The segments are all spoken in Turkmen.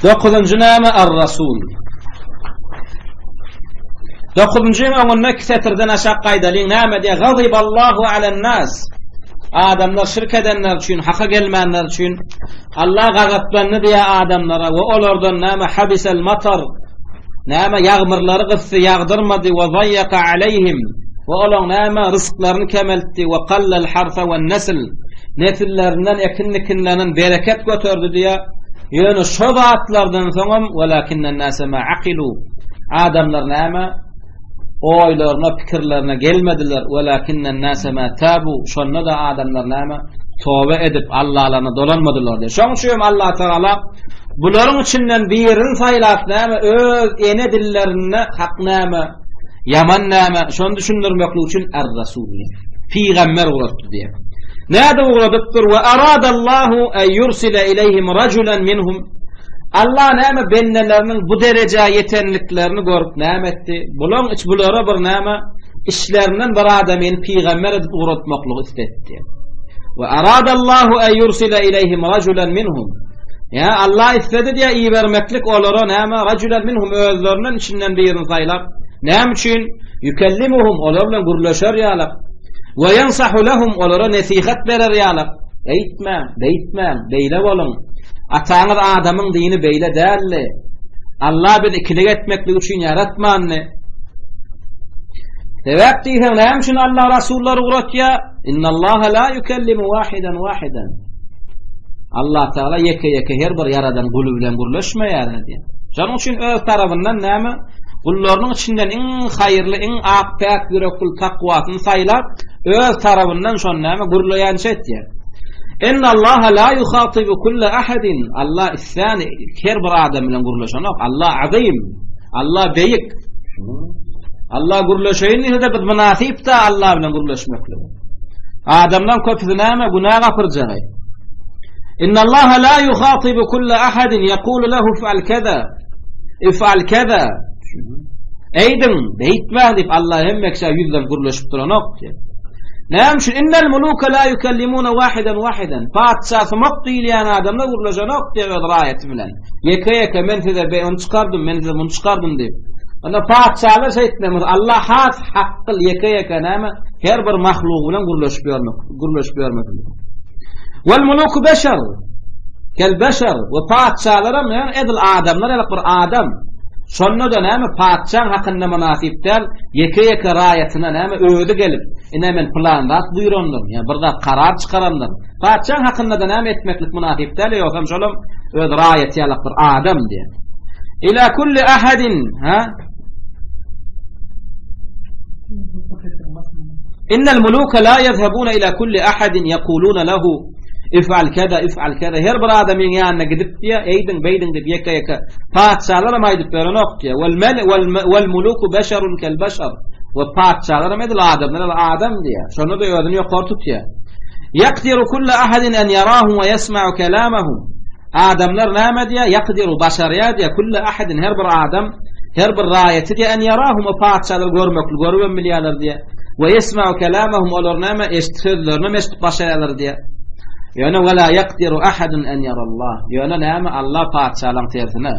Dokuzunjy näme? Ar-Rasul. Dokuzunjyň öňünde iki setirden aşak gaýdalyň. Näme diýýär? Gazyballahu alen-nas. Adamlar şirk edenler üçin, haka gelmänler üçin Allah gazaplandy diýýär adamlara we olardan näme habisel matar näme ýagmyrlary gysdy, ýagdyrmady we zaýýaka aleýhim we olaň näme rysklaryny kemeltdi we kallal harsa we nesl nesillerinden ekin-dikinlerinden bereket göterdi diýýär. Ýöne şo zatlardan soňam welakinnen nase ma aqilu adamlar näme oýlaryna, pikirlerine gelmediler. Welakinnen nase ma tabu şonda-da adamlar näme toba edip Allalaryna dolanmadylar diýýär. Şonuň üçin hem Allah Tagala bularyň içinden birini saýlap näme öz ene dillerinde hak näme, ýaman näme şony düşündirmeklik üçin Er-Rasul diýýär. Pygamber ugratdy diýýär. Näde ugradypdyr we aradallahu en yursile ileýhim rajulan minhum Allah näme bendeleriniň bu derejä ýetenliklerini görüp näme etdi? Bulaň iç bulara bir näme işlerinden bir adamyny pygamber edip ugratmaklygy isletdi. We aradallahu en yursile ileýhim rajulan minhum Ya Allah isledi diýe ibermeklik olara näme rajulan minhum özlerinden içinden birini saýlap näme üçin Ýükellimuhum, olar bilen gürleşer ýalak. We ýensahu lehum, olara nesihat berer ýalak. Eýtmäň, beýtmäň, beýle boluň. Ataňyz Adamyň dini beýle däldi. Allah bizi ikilik etmeklik üçin ýaratmandy. Sebäp diýseň, näme üçin Allah rasullary ugratýar? Innallaha la yukellimu wahidan wahidan. Allah Taala ýeke-ýeke her bir ýaradan guly bilen gürleşmeýär diýýär. Şonuň üçin öz tarabyndan näme? Gullarynyň içinden iň haýyrly, iň ak-päk ýürekli takwasyny saýlap, öz tarabyndan şony näme gürleýänçe etýär. Innallaha la yuhatibu kulla ahadin. Allah islän her bir adam bilen gürleşenok. Allah azim. Allah beýik. Allah gürleşeýin diýse-de biz mynasyp-da Allah bilen gürleşmeklige. Adamlaryň köpüsi näme günä gapyrjagy. Innallaha la yuhatibu kulla ahadin yaqulu lahu if'al kaza. If'al kaza. Eýdiň, beýtmäň diýip Allah hemme kişä ýüzlenip gürleşip duranok diýip. Näme üçin innel muluka la yukallimuna wahidan wahidan. Patyşa sumak diýilýän adamlar gürleşenok diýip öz raýaty bilen. Ýeke-ýeke men size be ony çykardym, men size muny çykardym diýip. Onda patyşalar şeýtmemiz Allah has hakkyl ýeke-ýeke näme her bir mahluk bilen gürleşip ýörmek, gürleşip ýörmek. Wal muluku beşer. Kel beşer we patyşalaram ýa edil adamlar ýaly bir adam. Şonda-da näme patyşaň hakynda mynasyp däl, ýeke-ýeke raýatyna näme özi gelip, ine men pylan zat buýrandyryn, ýa bir zat karar çykarandyryn. Patyşaň hakynda-da näme etmeklik mynasyp däl, ýogsam şolam öz raýaty ýaly bir adam diýen. Ila kulli ahadin, ha? Innel muluka la yezhabuna ila kulli ahadin yaquluna lahu if'al kaza if'al kaza her bir adamyň ýanyna gidip diýe eýdiň beýdiň diýip ýeke ýeke patyşalar hem aýdyp berenok diýe wal mel wal wal muluku beşerun kel beşer we patyşalar hem edil adamlar ýaly adam diýe şonda da özüni ýokary tutýar Yakdiru kullu ahadin en yarahu we yesma'u kalamahu Adamlar näme diýýär? Ýakdiru, başarýar diýýär. Külle ahadin, her bir adam, her bir raýaty diýýär, en ýarahum, o patyşalary görmekli görübem bilýärler diýýär. We ýesma'u kelamahum, olar näme, eşit sözlerini hem eşidip başarýarlar diýýär. Ýöne we la ýakdiru ahadun en ýarallah. Ýöne näme, Allah patyşalaryň tersine.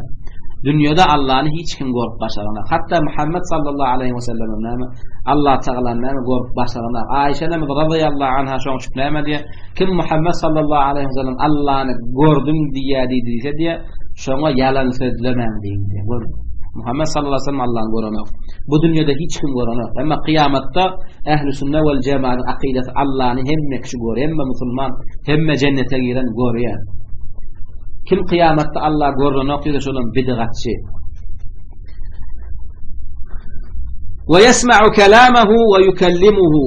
Dünýede Allany hiç kim görüp başaranok. Hatda Muhammed sallallahu aleýhi we sellem näme, Allah Tagalany näme görüp başaranok. Aýşa enemiz razyýallahu anha şoň üçin näme diýýär? Kim Muhammet sallallahu aleýhi we sellem Allany gördüm diýýär diýdi diýse diýýär, şoňa ýalan sözlemäň diýiň diýýär. Gör. Muhammet sallallahu aleýhi we sellem Allany görenok. Bu dünýede hiç kim görenok. Emma kyýamatda ähli sünne wel jemaanyň akydasy Allany hemme kişi görýär, hemme musulman, hemme jennete giren görýär. Kim kyýamatda Alla görlenok diýse şolam bidgatçy. Ve yesma'u kelamahu ve yukellimuhu.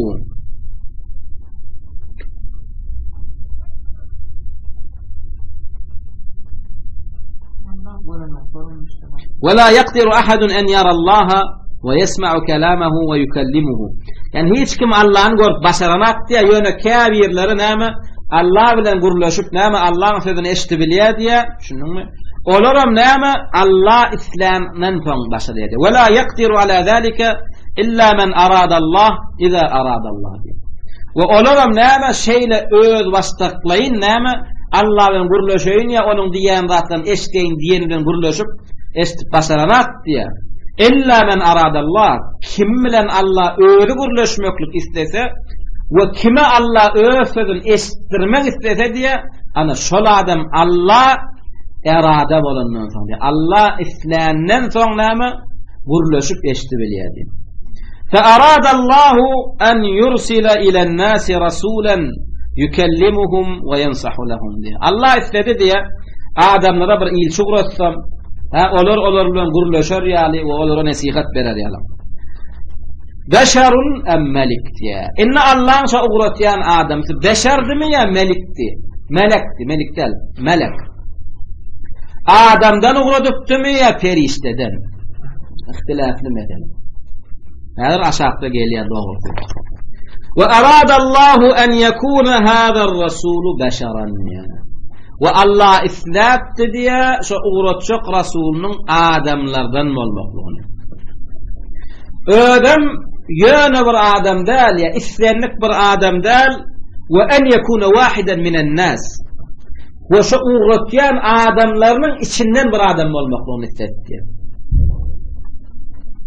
Ve la yakdiru ahadun en yarallaha ve yesma'u kelamahu ve yukellimuhu. Yani hiç kim Allah'ın görüp başaranak diye ýöne käbirleri näme Allah bilen gürleşip näme Allah'ın sözüni eşidibilýär diye düşündiňmi? Olaram näme Allah isländen soň başarýar. Ve la yakdiru ala zalika illa men aradallah iza aradallah. We olaram näme şeýle öz başdaklaýyn näme? Allah bilen gürleşeýin ýa onuň diýýän zatlaryny eşdeýin diýen bilen gürleşip, eşidip başaranak diýýär. Illa men aradallah, kim bilen Allah özi gürleşmeklik islese we kime Allah öz sözüni eşitdirmek islese diýýär, ana şol adam Allah erada bolandan soň diýýär. Allah isländen soň näme? Gürleşip eşidibilýär diýýär. Fe aradallahu en yursila ilen nasi rasulan yukellimuhum we yansahu lahum diýýär. Allah isledi diýýär, adamlara bir ilçi ugratsam, ha olar olar bilen gürleşer ýaly we olara nesihat berer ýaly. Beşerun em melik diýýär. Indi Allaň şo ugratýan adamsy beşerdimi ýa melikdi? Melekdi, melik däl, melek. Adamdan ugradypdymy ýa perişdeden? Ihtilafly mesele. Häzir aşakda gelýär dogrusy. We aradallahu en yekuna hada rasulu beşeran. We Allah isläpdi diýe şo ugratjak rasulynyň adamlardan bolmaklygyny. Özem ýöne bir adam däl ýa islendik bir adam däl we en yekuna wahiden minen nas. We şo ugratýan adamlarynyň içinden bir adam bolmaklygyny isledi.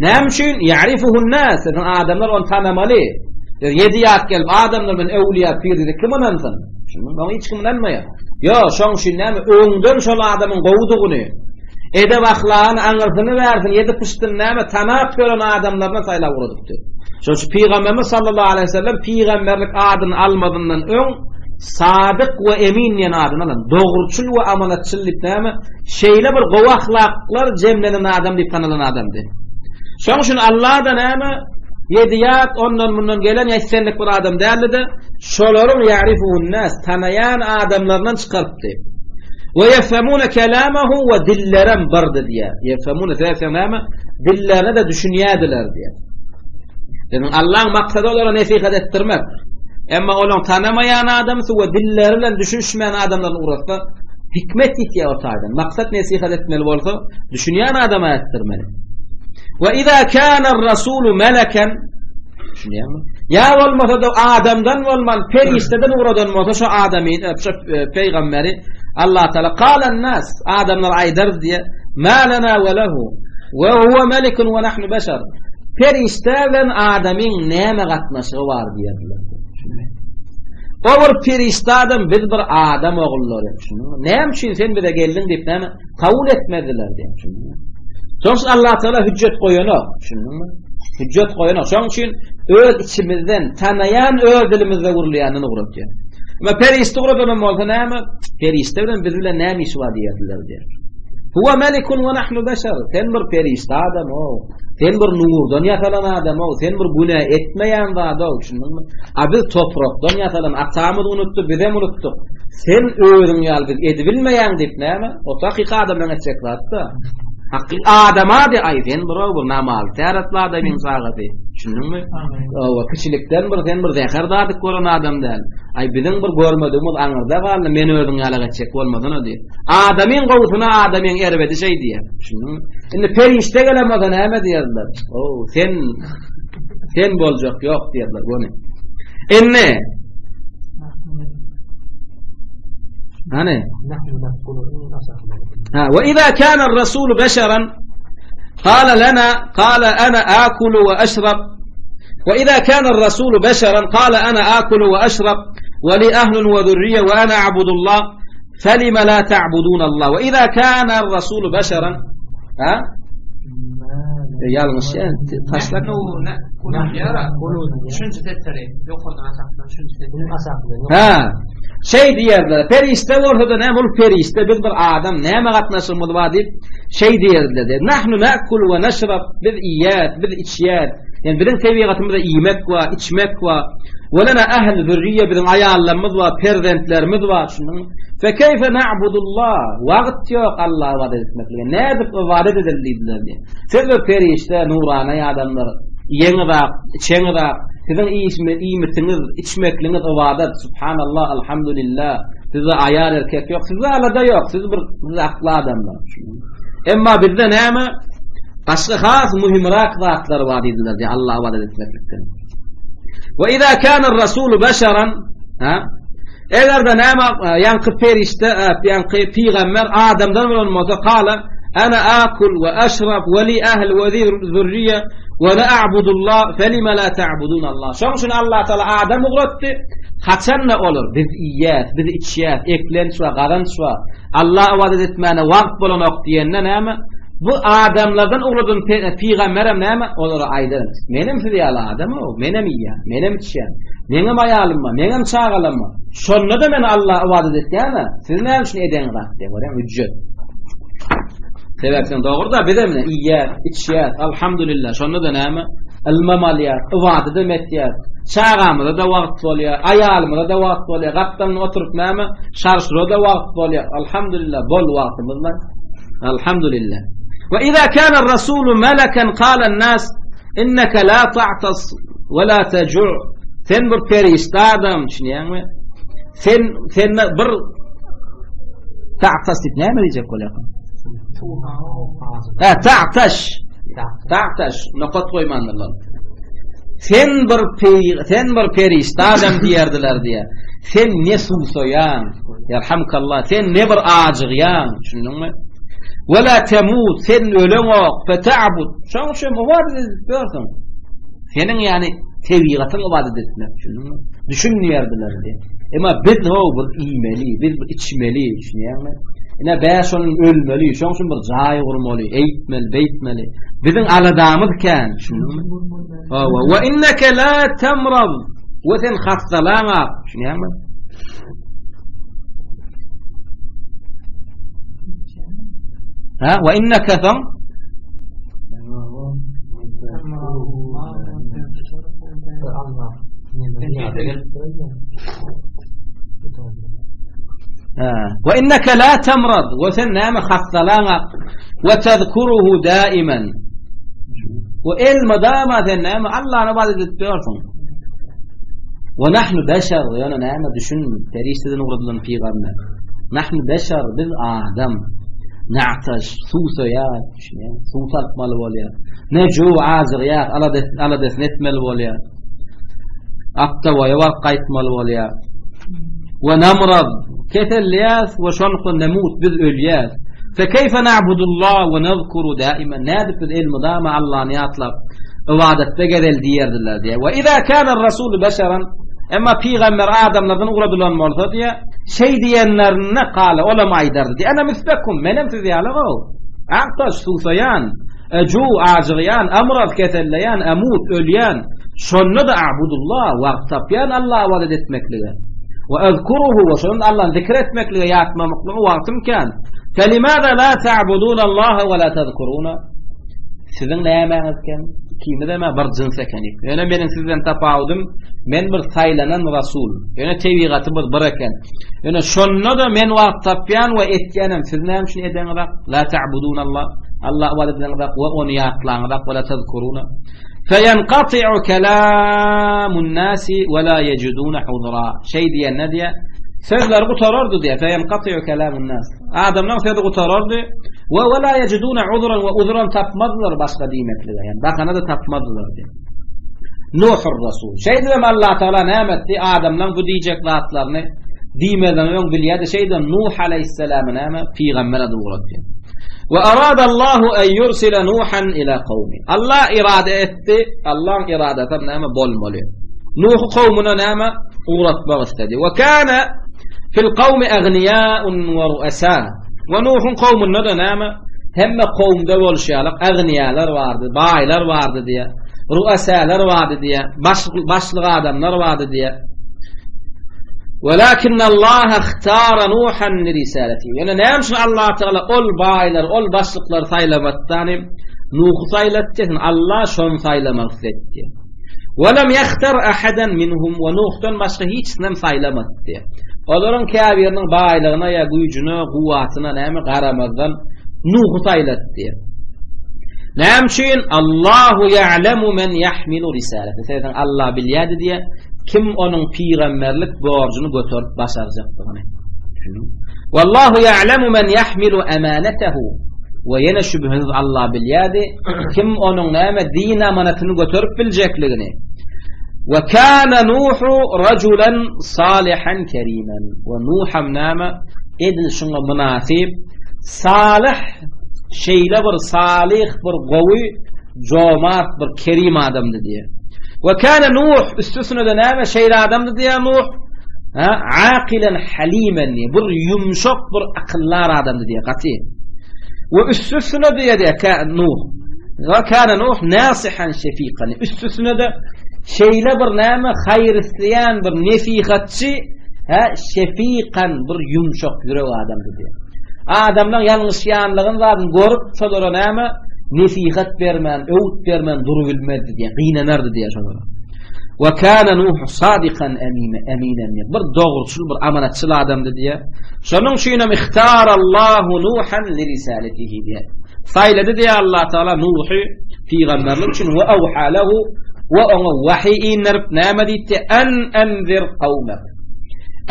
Näme üçin? Ýarifuhun nas, adamlar ony tanamaly. Ýedi ýat gelip adamlar bilen öwliýa pir diýse kim ynansyn? Şunuň oňa hiç kim ynanmaýar. Ýok, şoň üçin näme öňden şol adamyň gowudygyny, edep ahlagyny aňyrsyny bärsin, ýedi pyşdyny näme tanap ýören adamlaryna saýlap ugradypdy. Şoň üçin Pygamberimiz sallallahu aleýhi we sellem pygamberlik adyny almazyndan öň Sadyk we Emin diýen adyny alan, dogruçyl we amanatçyl diýip näme şeýle bir gowy ahlaklar jemlenen adam diýip tanalan adamdy. Şoň üçin Allah-da näme ýedi ýat ondan mundan gelen ýa islendik bir adam däldi-de, Şolaryň ýa'rifuhun-nas, tanaýan adamlaryndan çykarypdy. We ýefhemune kelamahu we dillerem birdi diýýär. Ýefhemune sebäpden näme? Dillerine-de düşünýärdiler diýýär. Demek Allahyň maksady olara nesihat etdirmek. Emma olaryň tanamaýan adamsy we dilleri bilen düşünişmeýän adamlaryny ugratsa, hikmet ýitýär o taýdan. Maksat nesihat etmeli bolsa, düşünýän adama etdirmeli. We iza kana ar-rasulu melekan Düşünýäňmi? Ýa bolmasa-da adamdan bolman perişdeden ugradan bolsa şu adamy, e, şu e, peýgamberi Allah Taala galan nas adamlar aýdar diýe, ma lana we lehu we huwa melikun we nahnu beşer. Perişde bilen adamyň näme gatnaşygy bar diýerdiler. O bir perişde adam, biz bir adam ogullary. Näme üçin sen bize geldiň diýip näme? Kabul etmediler diýip düşündüňmi? Şonuň üçin Allah Teala hüjjet goýanok, düşündüňmi? Hüjjet goýanok. Şonuň üçin öz içimizden tanaýan öz dilimizde gurulýandan ugratýar. Ama perişde ugradanam bolsa näme? Perişde bilen biz bilen näme işi bar diýerdiler diýär. Huwa melikun we nahnu beşer. Sen bir perişde adam o. Sen bir nurdan ýasalan adam o. Sen bir günä etmeýän zat o, düşündüňmi? A biz toprakdan ýasalan, atamyz unutdy, bizem unutdyk. Sen özüň ýaly biz edibilmeýäň diýip näme? O hakyky adamdan etjek zat-da. Hakyky adama de aý sen bir bir namaz täretli adamyň çagasy. Düşündiňmi? Owa kiçilikden bir sen bir zäher dadyp gören adam däl. Aý biziň bir görmedigimiz aňyrda galdy, men özüň ýaly etjek bolmasyna diýip. Adamyň gowusyna adamyň erbedi şeý diýýär. Düşündiňmi? Indi perişde gelen bolsa näme diýerler? O sen sen boljak ýok diýerler göni. Indi Hani? Ha, ve iza kana ar-rasul beşeran qala lana qala ana akulu ve aşrab ve iza kana ar-rasul beşeran qala ana akulu ve aşrab ve li ahlun ve zurriye ve ana a'budullah felime la ta'budun Allah ve iza kana ar-rasul beşeran ha Ýalňyş ýa taşlak. Üçünji setiri ýokardan aşakdan üçünji setiri. Ha. Şeý diýerler. Perişde bolsa-da näme ol perişde biz bir adam näme gatnaşygymyz bar diýip şeý diýerdiler. Nahnu na'kul we naşrab biz iýýäs, biz içýäs. Ýani biziň tebigatymyzda iýmek bar, içmek bar. We lana ahl zürriýe biziň aýallarymyz bar, perzentlerimiz bar. Şunuň fe keýfe na'budullah? Wagt ýok Allaha ybadat etmeklige. Nädip ybadat edeli diýdiler diýip. Siz bir perişde, nurana adamlar, iýeňiz-ak, içeňiz-ak, siziň iýmitiňiz, içmekligiňiz ybadat, subhanallah, alhamdulillah, sizde aýal erkek ýok, sizde alada ýok, siz bir siz akly adamlar. Emma bizde näme? Başga has mühimrak zatlar bar diýdiler, diýip Allaha ybadat etmeklikden. We iza kana ar-rasulu basharan, ha? Eger-de näme ýaňky perişde, ýaňky pygamber adamdan bolan bolsa, kala ana akul we aşrab we li ahl we zürriýe we la a'budullah felima la ta'budun Allah. Şoň üçin Allah Taala adam ugratdy. Haçanda olar biz iýýäs, biz içýäs, eklenç we gazanç we Allah ybadat etmäne wagt bolanok diýende näme? Bu adamlardan ugradan pygamberem näme? Olara aýdar. Menem siz ýaly adam-ow, menem iýýän, menem içýän. Meňem aýalym bar, meňem çagalarym bar. Şonda-da men Allaha ybadat etýän-ä. Siz näme üçin edeňizok diýip, görýäň, hüjjet. Sebäp sen dogry-da, bizem iýýäs, içýäs, alhamdulillah. Şonda-da näme? Ylmam alýas, ybadat etýäs. Çagamyza-da wagt bolýar, aýalymyza-da wagt bolýar. Gapdalynda oturyp näme? Şarşura-da wagt bolýar. Alhamdulillah, bol wagtymyz bar. Alhamdulillah. Ve iza kana ar-rasulu malakan qala an-nas innaka la ta'tas ve la teju' Sen bir perişde adam, düşünýäňmi? Sen sen bir ta'tas diýip näme diýjek bolýarsyň? Ha, ta'taş. Ta'taş, nokat goýmandyrlar. Sen bir sen bir perişde adam diýerdiler diýär. Sen ne suwsaýaň? Ýerhamkallah, sen ne bir ajygýaň, düşündiňmi? Ve la temut, sen öleňok, feta'bud. Şoň üçin ybadat edip ýörsüň. Seniň ýani tebigatyň ybadat etmek, düşündiňmi? Düşün diýerdiler diýip. Emma biz ho bir iýmeli, biz bir içmeli, düşünýäňmi? Ine bäş on ölmeli, şoň üçin bir jaý gurmaly, eýtmeli, beýtmeli. Biziň aladamyz kän, düşündiňmi? Hawa, we inneke la tamrad. We sen hassalaňa, düşünýäňmi? Ha, we inneke soň We inneke la tamrad. We sen näme hassalaňa? We tezkuruhu daimen. We elmydama sen näme Allah'a ibadet edip ýörsüň. We nahnu beşer, ýöne näme düşün, perişdeden ugradylan pygamber. Nahnu beşer, biz adam. Na'taş, suwsaýar, düşünýär, suw tapmaly bolýar. Neju azygýar, aladasyn etmeli bolýar. Atda boýa baryp gaýtmaly bolýar. We namrad, keselleýäs we şonlukda nemut, biz ölýäs. Fe keýfe na'budullah we nazkuru daimen, nädip biz elmydama Allany ýatlap, ybadatda gezeli diýerdiler diýýär. We iza kana rasul beşeran, emma pygamber adamlardan ugradylan bolsa diýýär, şeý diýenlerinde kale, olam aýdardy diýýär, ene mislekum, menem siz ýaly gow. A'taş, suwsaýan, eju, ajygýan, amrad, keselleýän, emut, ölýän. Şonda-da a'budullah, wagt tapýan Allaha ybadat etmeklige. We ezkuruhu, we şonda Allahny zikr etmeklige, ýatmamaklyga wagtym kän. Felimaza la ta'budunallaha we la tezkuruna? Siziň nämäňiz kem? Ikimizem-ä bir jyns ekenik. Ýöne meniň sizden tapawudym, men bir saýlanan rasul. Ýöne tebigatymyz bir eken. Ýöne şonda-da men wagt tapýan we etýänem, siz näme üçin edeňizak? La ta'budunallah. Allaha ybadat edeňizak we ony ýatlaňyzak we la tezkuruna. Feýenqati'u kelamun nasi we la yejiduna huzra. Şeý diýende diýe, sözleri gutarardy diýe, feýenqati'u kelamun nas. Adamlaryň sözi gutarardy we we la yejiduna uzran we uzran tapmazdylar başga diýmeklige. Ýani bahana-da tapmazdylar diýe. Nuhur Rasul. Şeýdibem Allah Taala näme etdi? Adamlaryň bu diýjek zatlaryny diýmezden öň bilýärdi. Şeýdibem Nuh aleýhissalamy näme? Pygamber edip ugratdy. We arada Allahu en yursila Nuhan ila kawmi. Allah irade etdi, Allahyň iradasy näme bolmaly. Nuhy kowmuna näme ugratmak istedi. We kana fil kawmi agniyaun we ruasa. We Nuhuň kowmunda da näme hemme kowumda bolşy ýaly agniyalar bardy, baýlar bardy diýe, ruasalar bardy diýe, baş başlyk adamlar bardy diýe. Walakin Allah ihtara Nuhan li risalati. Ýöne näme üçin Allah Taala ol baýlar, ol başlyklary saýlamatdany? Nuhy saýlatdy, Allah şony saýlamak isledi. Welem ýahtar ahadan minhum we Nuhdan başga hiç kimem saýlamady. Olaryň käbiriniň baýlygyna ýa güýjüne, kuwwatyna näme garamazdan Nuhy saýlatdy. Näme üçin? Allahu ýa'lemu men ýahmilu risalati. Sebäbi Allah bilýärdi diýe, kim onuň pygamberlik borjuny göterip başarjakdygyny. Wallahu ýa'lemu men ýahmilu amanatahu. We ýene şübhesiz Allah bilýärdi, kim onuň näme din amanatyny göterip biljekligini. Ve kana Nuhu rajulan salihan kerimen. We Nuham näme? Edil şuňa mynasyp salyh şeýle bir salyh bir gowy jomart bir kerim adamdy diýýär. We kana Nuh üstesine de näme şeýle adamdy diýýär Nuh? Ha, aqilan halimen diýýär. Bir ýumşak bir akyllar adamdy diýýär gaty. We üstesine diýýär Nuh. We kana Nuh nasihan şefikan. Üstesine-de şeýle bir näme haýyr isleýän bir nesihatçy, hä, şefikan bir ýumşak ýürek adamdy diýýär. Adamlaryň ýalňyşýanlygyny zadyny görüp, şolara näme nesihat bermän, öwüt bermän durubilmezdi diýýär, gynanardy diýýär şolara. Wa kana Nuh sadikan emine, eminen diýýär. Bir dogruçyl, bir amanatçyl adamdy diýýär. Şonuň üçin hem ihtarallahu Nuhan li risaletihi diýýär. Saýlady diýýär Allah Taala Nuhy pygamberlik üçin we awha lehu we oňa wahiý indirip näme diýipdi? En enzir kawmek.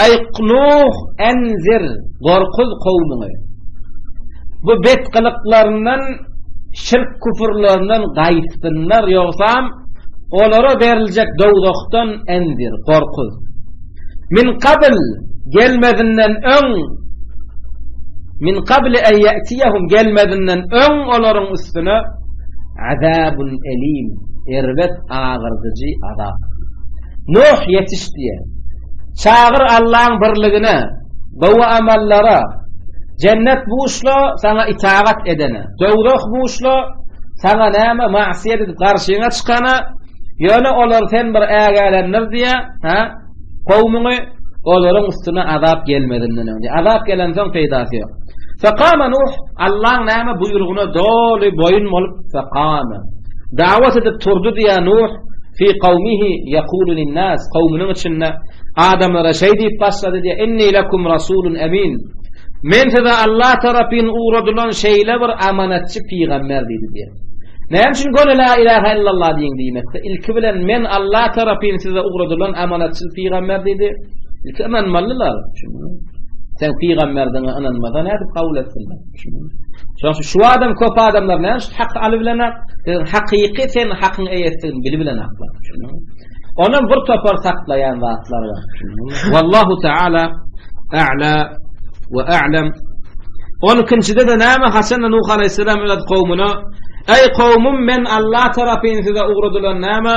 Eý Nuh enzir gorkuz kowmuňy. Bu bet gylyklaryndan şirk küfürlerinden gaýtsynlar ýogsam olara beriljek dowzahdan enzir gorkuz. Min qabl gelmezinden öň min qabli en ya'tiyahum gelmezinden öň olaryň üstüne azabun elim erbet agyrdyjy azap. Nuh ýetiş diýe. Çagyr Allaň birligine, gowy amallara, jennet buşla saňa itagat edene, dowzah buşla saňa näme masiýet edip garşyňa çykana, Ýöne olar sen bir ägälendir diýä, ha? Kowmuňy olaryň üstüne azap gelmezinden öň. Azap gelensoň peýdasy ýok. Fekama Nuh Allaň näme buýrugyna doly boýun bolup fekama. Dawat edip turdy diýä Nuh fi kawmihi yaqulu linnas kowmunyň içinde adamlara şeý diýip başlady diýä inni lekum rasulun emin. Men size Allah tarapyn ugradylan şeýle bir amanatçy pygamber diýdi diýä. Näme üçin göni la ilaha illallah diýiň diýmekde? Ilki bilen men Allah tarapyn size ugradylan amanatçy pygamber diýdi. Ilki ynanmalylar. Sen pygamberdiňe ynanmasa nädip kabul etsinler? Şonuň üçin şu adam köp adamlar näme üçin haky aly bilen hakyky sen hakyň eýesidigini bilip bilen aklar. Onam bir topar saklaýan zatlar bar. Wallahu taala a'la we a'lam. On ikinjide-de näme haçanda Nuh aleyhisselam öz kowmuna Eý kowmum men Allah tarapyn size ugradylan näme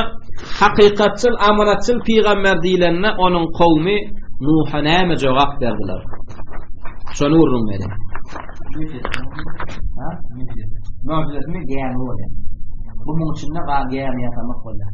hakykatçyl amanatçyl pygamber diýlende onuň kowmy Nuha näme jogap berdiler? Şony gürrüň beriň. Ha? Möjüzesini gämi bolýar. Bu muň içinde gämi ýasamak bolýar.